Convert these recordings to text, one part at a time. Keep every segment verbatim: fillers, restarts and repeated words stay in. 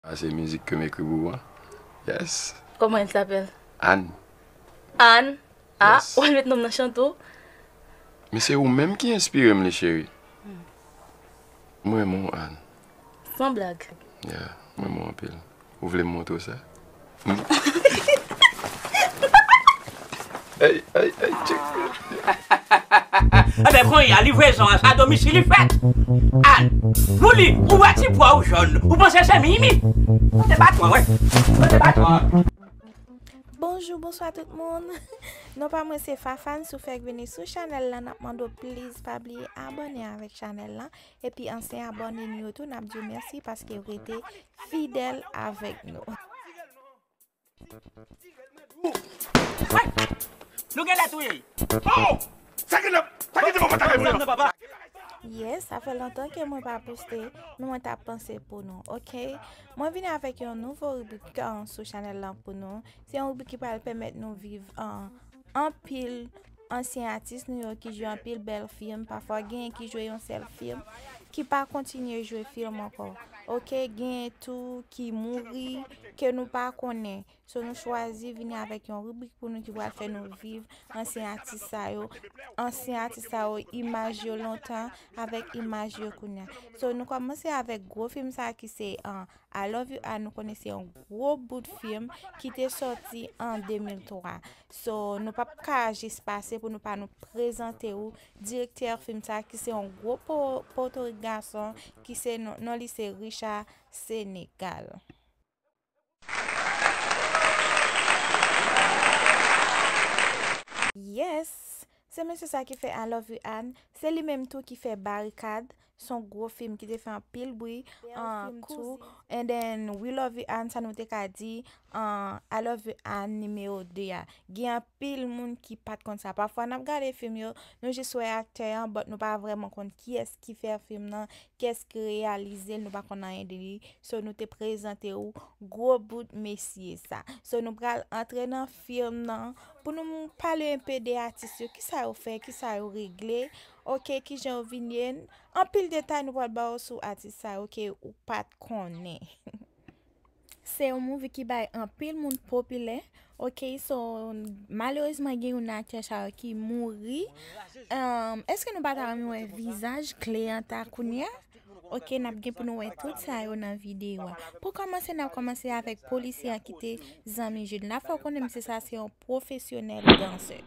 Ah, se mizik ke m ekri pou ou an. Yes. Comment elle s'appelle? Anne. Anne. Ah, yes. Ou al met non m nan chante w? Men se ou menm ki enspire m li, cheri. M renmen w, Anne. Sans blague. Yeah, m renmen w anpil. Ou vle m montre w sa? Ey, ey, ey, tchek. Enben, kounye a, livrezon an, sa domicile li fèt. Anne, pou li, ou wè ti pwa ou jòn, ou panse se Mimi? Mete patwon, wè. Mete patwon. Bonjou, bonswa tout moun. Non pa mwen se Fafane, si w fèk vini sou chanèl la, n ap mande w please pa bliye abòne avèk chanèl la. Epi ansyen abòne nou yo tou, n ap di w mèsi paske w rete fidèl avèk nou. Nou genlè touye. Oh! Sa genlè, sa genlè, papa, ta genlè. Yes, sa fè lontan ke mwen pa poste, men mwen t ap panse pou nou, oke? Mwen vini avèk yon nouvo ribrik sou chanèl lan pou nou. Se yon ribrik ki pral pèmèt nou viv anpil ansyen atis nou yo ki jwe anpil bèl fim. Pafwa genyen ki jwe yon sèl fim, ki pa kontinye jwe fim ankò. Oke, genyen tou ki mouri, ke nou pa konnen. So nou chwazi vini avèk yon ribrik pou nou ki pral fè nou viv ansyen atis sa yo, ansyen atis sa yo, imaj yo lontan avèk imaj yo kounye a. So nou kòmanse avèk gwo fim sa ki se an I Love You Anne, nou konnen se yon gwo bout fim ki te sòti an de mil twa. So nou p ap ka jis pase pou nou pa nou prezante ou direktè fim sa ki se yon gwo potorik gason ki se non li se Richard Sénégal. Yes! Se mesye sa ki fè I Love You Anne. Se li menm tou ki fè Barikad. Se yon gwo fim ki te fè anpil bri. Bèl fim tou. And then We Love You Anne, sa nou te ka di, I Love You Anne nimewo de a. Gen anpil moun ki pa t konn sa. Pafwa n ap gade fim yo, nou jis wè aktè an, but nou pa vrèman konn kiyès ki fè fim nan, kiyès ki reyalize l, nou pa konn anyen de li. So nou te prezante ou gwo bout mesye sa. So nou pral antre nan fim nan pou nou pale enpe de atis yo, kisa yo fè, kisa yo regle, oke, kijan yo vin ye, anpil detay nou pral ba w sou atis sa yo ke ou pa t konnen. Se yon movie ki bay anpil moun popilè. Oke, so malerezman gen youn nan aktè sa yo ki mouri. Èske nou pa ta renmen wè vizaj Cleanta kounye a? Oke, n ap gen pou nou wè tout sa yo nan videyo a. Pou kòmanse, n ap kòmanse avèk polisye an ki te zanmi Jude. N ap fè w konnen mesye sa se yon pwofesyonèl dansè.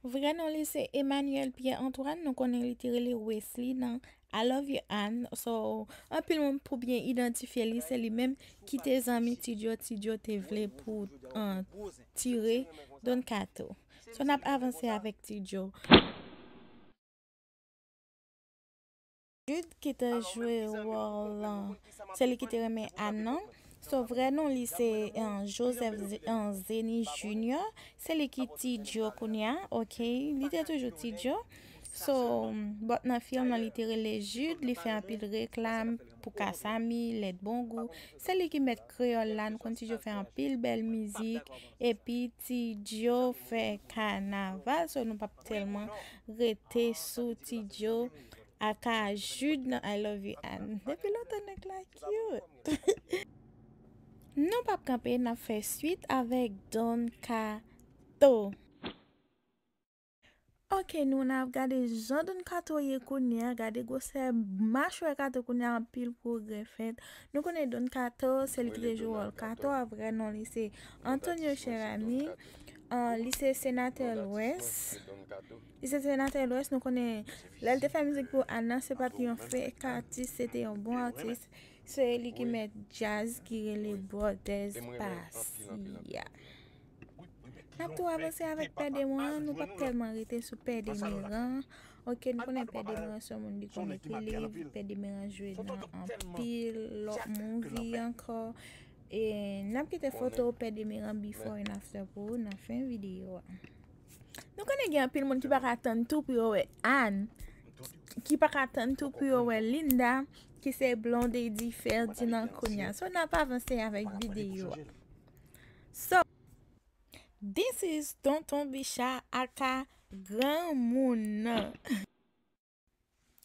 Vrè non li se Emmanuel Pierre Antoine, nou konnen li te rele Wesley nan I Love You Anne. So anpil moun pou byen idantifye li, se li menm ki te zanmi Ti Djo, Ti Djo te vle pou tire Don Kato. So n ap avanse avèk Ti Djo. Jude ki te jwe wòl, se li ki te renmen Anne nan. So vrè non li se Joseph Zeni Junior. Se li ki Ti Djo kounye a, oke. Li te toujou Ti Djo. So but nan fim nan li te rele Jude, li fè anpil reklam pou Kasami, Lèt Bongou. Se li ki mèt kreyòl la, nou konn Ti Djo fè anpil bèl mizik. Epi Ti Djo fè kanaval, so nou p ap tèlman rete sou Ti Djo aka Jude nan I Love You Anne. Depi lontan nèg la cute. Nou p ap kanpe, n ap fè swit avèk Don Kato. Oke, nou n ap gade jan Don Kato ye kounye a, gade gwosè machwè Kato kounye a, anpil pwogrè fèt. Nou konnen Don Kato, se li ki te jwe wòl Kato a, vrè non li se Antonio Cheramy. Li se senatè Lwès. Li se senatè Lwès, nou konnen lè l te fè mizik pou Anne, se pa t yon fake atis, se te yon bon atis. Se li ki mèt djaz ki rele Brothers Passy a. N ap tou avanse avèk Pè Demeran, nou p ap tèlman rete sou Pè Demeran. Oke, nou konnen Pè Demeran se yon moun ki konn ekri liv, Pè Demeran jwe nan anpil lòt movie ankò. E n ap kite foto Pè Demeran before and after pou ou nan fen videyo a. Nou konnen gen anpil moun ki pa ka tann tou pou yo wè Anne, ki pa ka tann tou pou yo wè Linda, ki se Blondedy Ferdinand kounye a. So n ap avanse avèk videyo a. So this is Tonton Bicha aka granmoun nan.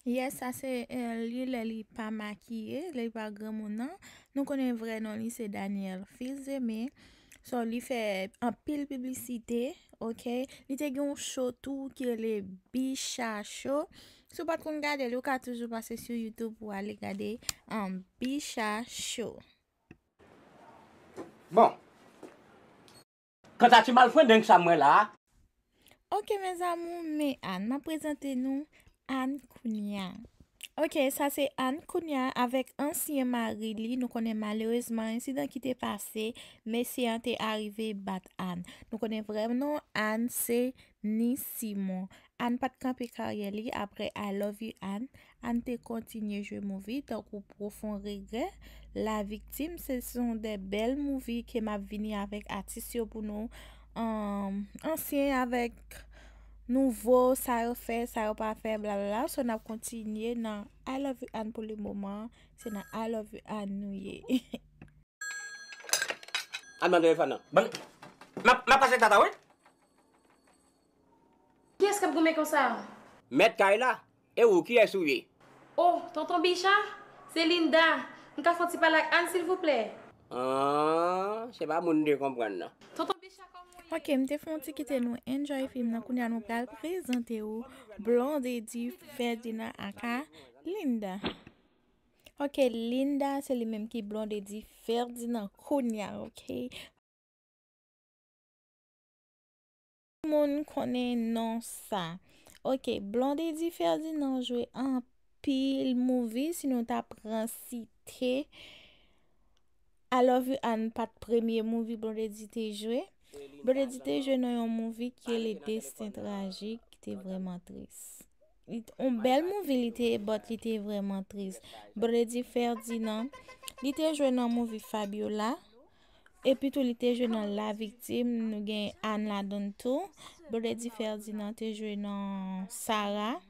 Yes, sa se, eh, li lè li pa makiye, lè li pa granmoun nan. Nou konnen vrè non li se Daniel Fils-Aimé. So, li fè anpil piblisite, ok? Li te gen yon show tou ki rele Bicha Show. Si w pa t konn gade li, ou ka toujou pase sou YouTube pou w ale gade, um, Bicha Show. Bon. Kanta ti malfrendeng sa m wè la a. Ok, mes amours, men Anne, m ap prezante nou Anne kounya. Ok, sa se Anne kounya avèk ansyen mari li. Nou konnen malerezman ensidan ki te pase, mesye an te arive bat Anne. Nou konnen vrè non Anne se Ni Simon. Anne pa t kanpe karyè li apre I Love You Anne. Anne te kontinye jwe movie tankou Profond Regret, La Victime, se son de bèl movie ke m ap vini avèk atis yo pou nou, um, ansyen avèk nouvo, sa yo fè, sa yo pa fè, blablabla. So, n ap kontinye nan I Love You Anne pou le moman. Se nan I Love You Anne nou ye. Al ban telefòn nan. Ban, m ap, m ap pase tata, wi. Kiyès k ap goumen konsa? Mèt kay la. E ou, kiyès ou ye? Oh, tonton Bicha? Se Linda. M ka fè yon ti pale ak Anne, silvouplè? Ah, se pa moun m te konprann nan. Tonton Bicha, kòman w ye? Ok, m te fè yon ti kite nou enjoy fim nan. Kounya nou pral prezante ou Blondedy Ferdinand aka Linda. Ok, Linda, se li menm ki Blondedy Ferdinand kounya, ok? Moun konnen non sa. Ok, Blondedy Ferdinand jwe anpil movie, si nou ta pran site I Love You Anne pa t premye movie Blondedy te jwe. Blondedy te jwe nan yon movie ki rele Destin Tragique, ki te vrèman tris. Li t-, yon bèl movie li te ye, but li te vrèman tris. Blondedy Ferdinand, li te jwe nan movie Fabiola. Epi tou, li te jwe nan La Victime, nou gen Anne ladan l tou. Blondedy Ferdinand te jwe nan Sarah,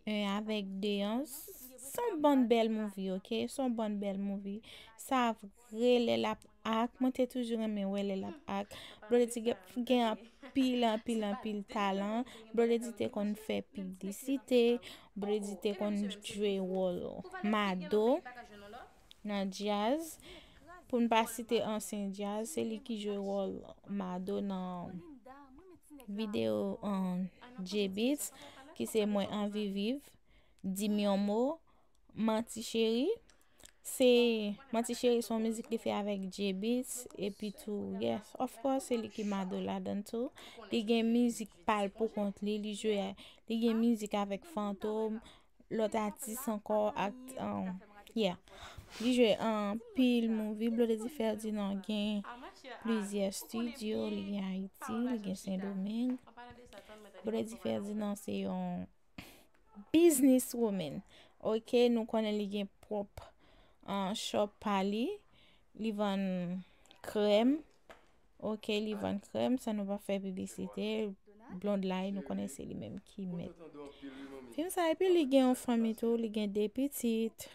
un avèk de an. S-, s on bann bèl movie, ok? S on bann bèl movie. Sa vre, lè l ap ak, mwen te toujou renmen wè lè l ap ak. Blondedy gen, gen anpil, anpil, anpil talan. Blondedy te konn fè piblisite. Blondedy te konn jwe wòl Mado nan djaz. Pou n pa site ansyen djaz, se li ki jwe wòl Mado nan videyo, um, J-Beatz, ki se Mwen Anvi Viv, Di M Yon Mo, Manti Cheri. Se Manti Cheri, se yon mizik li fè avèk J-Beatz, epi tou, yes, of course, se li ki Mado ladan l tou. Li gen mizik pa l pou kont li, li jwe, li gen mizik avèk Fantom, lòt atis ankò, ak, um, yeah. Li jwe anpil movie. Blondedy Ferdinand gen plizyè estidyo, li gen Ayiti, li gen Sendomeng. Blondedy Ferdinand se yon business woman. Ok, nou konnen li gen pwòp, uh, shop pa li. Li vann krèm. Ok, li vann krèm, san nou pa fè piblisite. Blondedy, nou konnen se li menm ki mèt fim sa. Epi li gen yon fanmi tou, li gen de pitit.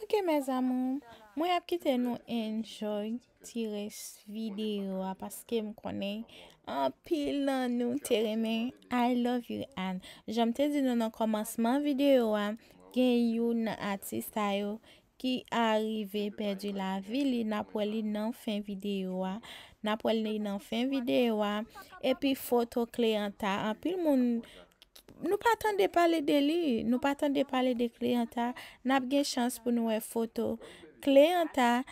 Ok, mes amours, mwen ap kite nou enjoy ti rès videyo a, paske m konnen anpil nan nou te renmen I Love You Anne. Jan m te di nou nan kòmansman videyo a, gen youn nan atis sa yo ki arive pèdi lavi li, n ap wè li nan fen videyo a. N ap wè li nan fen videyo a. Epi foto Cleanta, anpil moun, nou pa tande pale de li, nou pa tande pale de Cleanta. N ap gen chans pou nou wè foto Cleanta,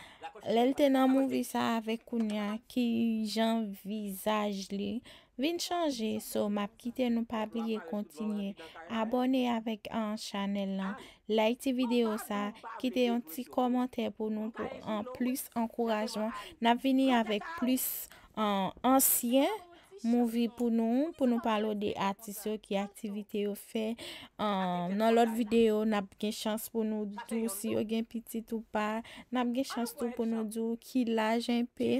lè l te nan movie sa avèk kounya, ki jan vizaj li vin chanje. So, m ap kite nou, pa bliye kontinye abòne avèk, an, chanèl lan, like ti videyo sa, kite yon ti kòmantè pou nou, pou, an, plis ankourajman. N ap vini avèk plis, an, ansyen movie pou nou, pou nou pale w de atis yo, ki aktivite yo fè, an, nan lòt videyo, n ap gen chans pou nou di w si yo gen pitit ou pa, n ap gen chans tou pou nou di w ki laj enpe.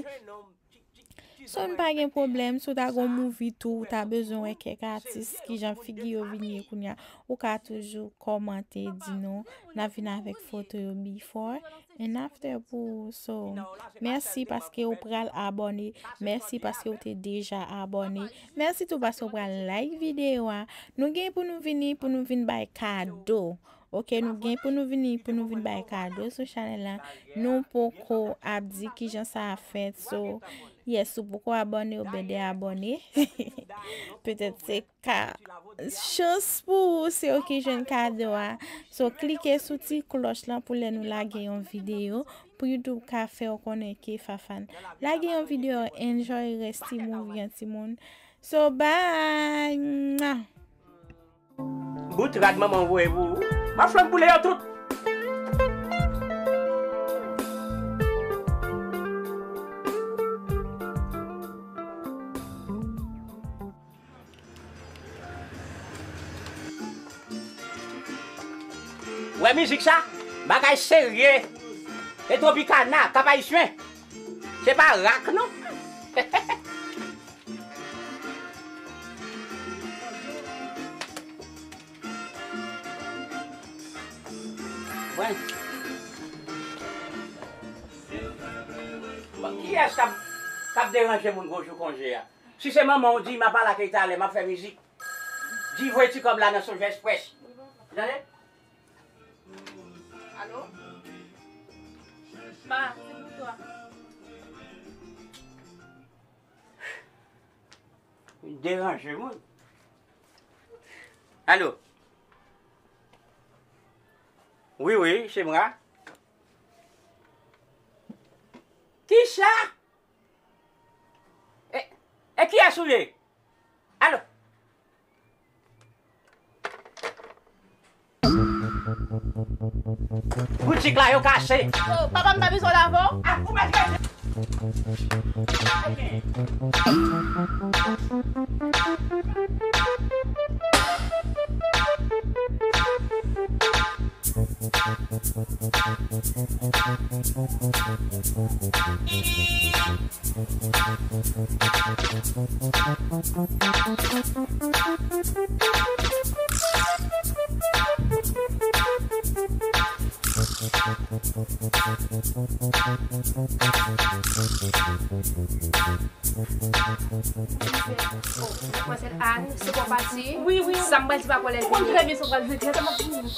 So, n pa gen pwoblèm, si w ta gon movie tou, ou ta bezwen wè kèk atis, kijan figi yo vin ye kounye a, ou ka toujou kòmante, di nou, n ap vin avèk foto yo before and after pou ou. So, mèsi paske ou pral abòne, mèsi paske ou te deja abòne, mèsi tou paske ou pral like videyo a. Nou gen pou nou vini, pou nou vin bay kado. Ok, nou gen pou nou vini, pou nou vin bay kado sou chanèl la. Nou poko ap di kijan sa ap fèt. So, yes, ou poko abòne, oubyen de abòne. Petèt se ka chans pou ou, se ou ki jwenn kado a. So, klike sou ti klòch lan pou lè nou lage yon videyo, pou YouTube ka fè w konnen ke Fafane lage yon videyo. Enjoy rest ti movie an, timoun. So, bye! Mwah! Bout rad manman voye pou ou. M ap fè boule yo tout. Wè mizik sa, bagay serye. E Tropicana, Cap Haïtien. Se pa rak non. Bon, kiyès k ap, k ap deranje moun gwo jou konje a? Si se manman w, di m ap al akèy talè, m ap fè mizik. Di voye ti kòb la nan Solvay Express. Tande? Alo? Ma, c'est pour toi. Deranje moun. Alo? Wi, wi, se mwen. Kisa? E, e kiyès ou ye? Alo? Boutik la yo kase. Oh, papa, m pa bezwen w la avè w. Ah, ou pa bezwen. Demwazèl Ann, se pa pati. Wi, wi. Sa m pral di papa w lè l vini. Ou konn trè byen sa w pral di, trè sa m ap vini.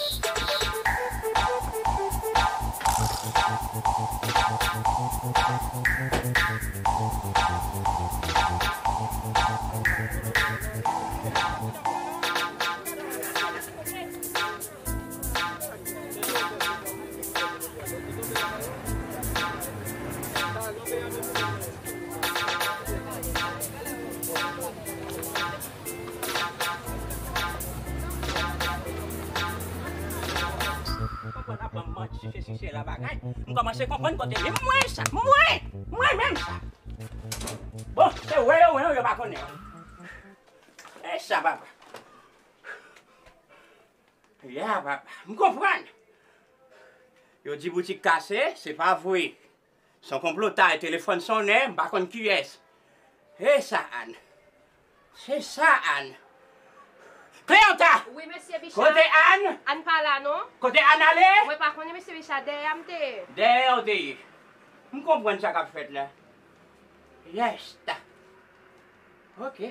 Konprann ap ban m manti, se si se la bagay. M kòmanse konprann kote li. Mwen sa, mwen, mwen menm sa. Bon, se wè yo, wè yo, yo pa konnen. E sa, papa. Ya, papa, m konprann. Yo di boutik kase, se pa vre. Se yon konplotay, telefòn sonnen, m pa konn kiyès. E sa, Ann. Se sa, Ann. Kleanta! Wi, mesye Bicha. Kote Ann? Ann pa la, non. Kote Ann ale? Mwen pa konnen, mesye Bicha, dèyè a m te ye. Dèyè ou te ye. M konprann sa k ap fèt la. Yès, ta. Ok.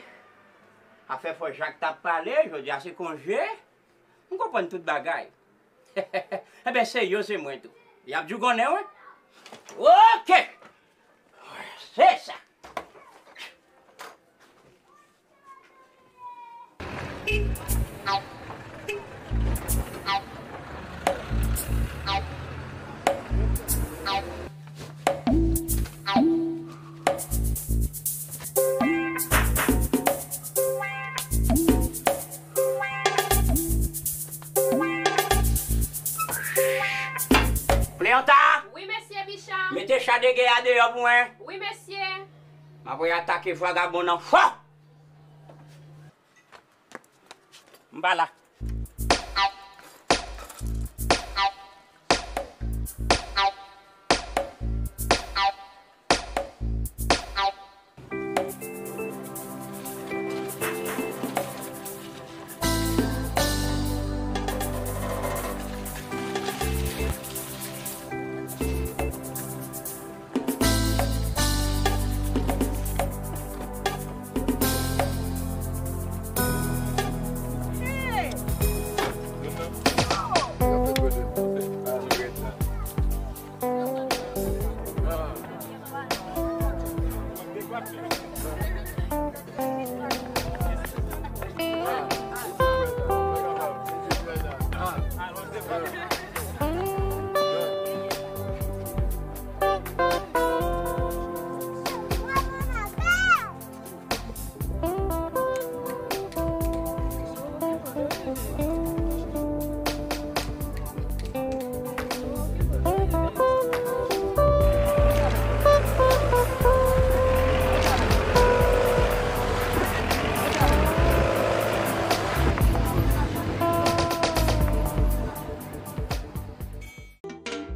Afè fò Jak t ap pale, jodi a se konje. M konprann tout bagay. Enben, se yo, se mwen tou. Y ap djougonnen, wi. Ok! Se sa. Kleanta! Wi, mesye Bicha. Mete cha dege a deyò pou mwen. Wi, mesye. M ap atake vagabon nan fò. M pa la.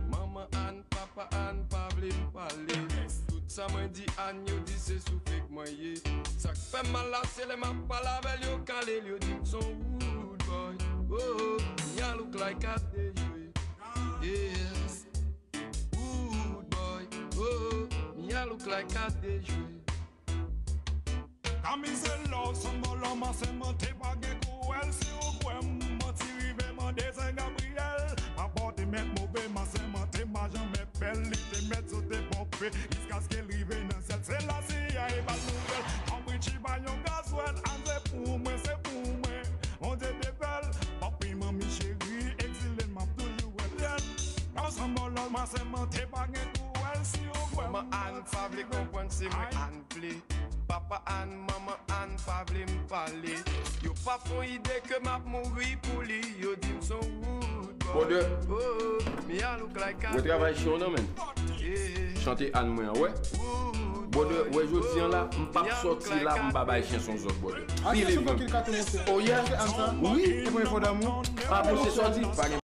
Manman Ann, papa Ann pa vle m pale. Tout sa mwen di Ann, yo di se sou fake mwen ye. Sa k fè m mal la, se lè m ap pale avè l, yo kale l, yo di m s on rude boy. Oh, oh, mi a look like a dejwe. Yeah. Rude boy. Oh, oh, mi a look like a dejwe. Kamize love, sanbòlò, masèmante pa gen kouwèl. Si w kwè m manti, rive mande Sen Gabriyèl. Papòte mèt move, masèmante pa janmen pè l. Li te mèt sote ponpe, jiskaske l rive nan syèl. Se la si a e ba l nouvèl. Tanpri, Chiba yon gazwèl. Ann se pou mwen, se pou mwen. Bondye te fè l. Papi, manmi cheri, egzile m ap toujou wè l. Love, sanbòlò, masèmante pa gen kouwèl. Si w kwè m manti, rive mande Sen Gabriyèl. Manman Ann pa vle konprann, se mwen Ann vle. Papa Ann, manman Ann pa vle m pale. Yo pa fon ide ke m ap mouri pou li. Yo di m s on rude boy. Brother. Oh, mi a look like a... Wè travay chen w nan, men. Yeah. Chante Ann mwen an, wè. Rude boy. Brother, wè jodi an la, m p ap sòti la, m pa bay chen s on zòt, brother. Feel it, man. Oh, yeah. Wi. E premye fwa damou. Pa pouse sòti, pa gen